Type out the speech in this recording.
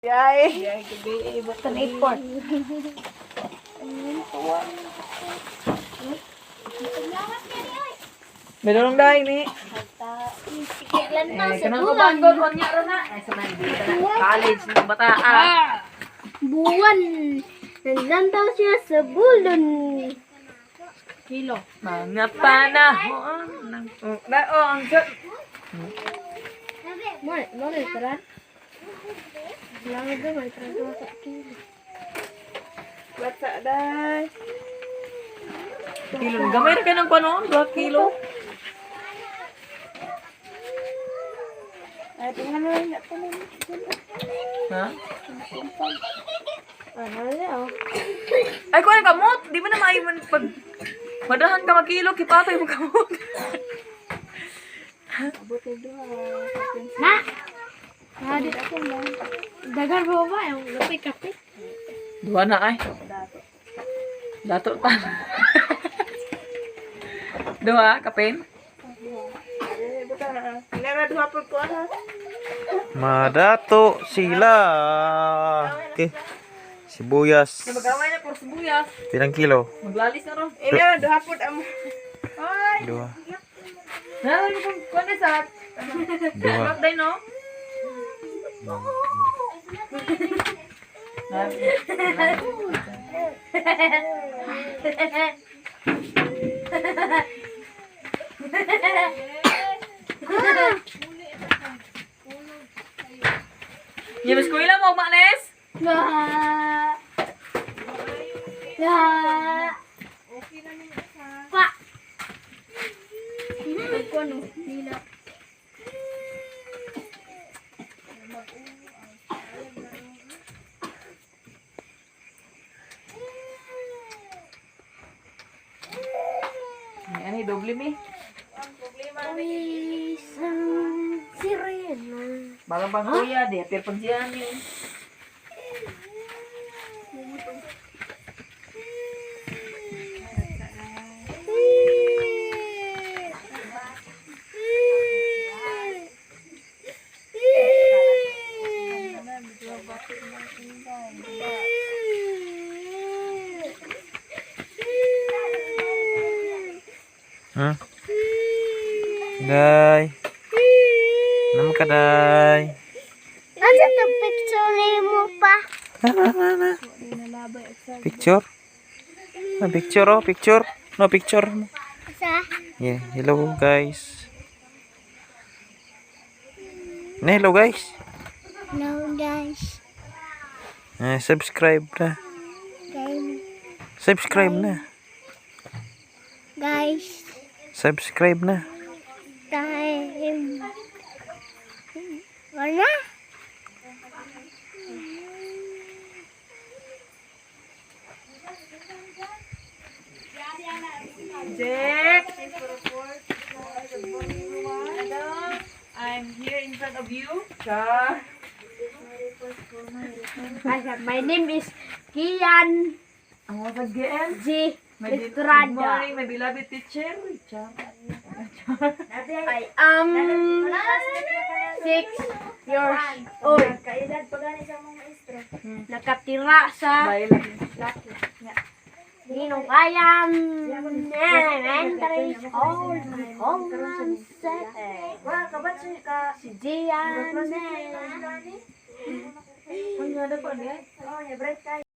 Yay. Yay, gabi. Basta na 8-4. Meron dahil ni. Eh, kanang ko banggol, kanya ron na. Ay, sa man, dito na. College ng bata. Ah. Buwan. Nanlantaw siya sa bulon. Kilo. Mga panahon. Oh, na, oh, ang sa. Mo, mo tara. Langit na may tara sa kilo. Bata day. Kilo. Gamay ra ka ng panon, 2 kilo. Ay, tingnan mo lang na po. Ha? Ano na oh. Ay, kuha kamot. Di ba na maayo man pag madahan ka magkilo, kipatoy mo kamot. Na. Na di ako mo. Dagar ba ba yung kape kape? Duha na ay. Dato ta. Duha, kapin. Ay, buta na. Nara duha po ko ha. Madato sila. Okay. Sibuyas. Magamay na puro sibuyas. Pilang kilo? Maglalis na ron. Ina duha po am. Ay, Dua. Naroon mo kung kuwan sa Dua. birthday, no? Yung eskwela mo, Manes? Na. Na. Pa. Ko no, nila. Ay, ano, doble mi. Isang sirena. Bagang pang kuya, di hapir pang siya ni. Hmm? Day. Nama ka, day? Ano to picture mo pa? Na, na, na, na. Picture? Ah, picture, oh, picture. No, picture. Sa? Yeah, hello guys. Na, hello guys. Hello guys. Eh, subscribe na. Guys. Subscribe na. Guys. Subscribe na. Time. Wala? Jack! Hello, I'm here in front of you. Char. My name is Kian Ang wasag GM. G. Good Estrada. morning, my beloved teacher. Char. I am 6 years old. Nakatira sa Bye lang. Ninong Kayam Elementary School, Homeland City. Si Gian. Ano na po, niya?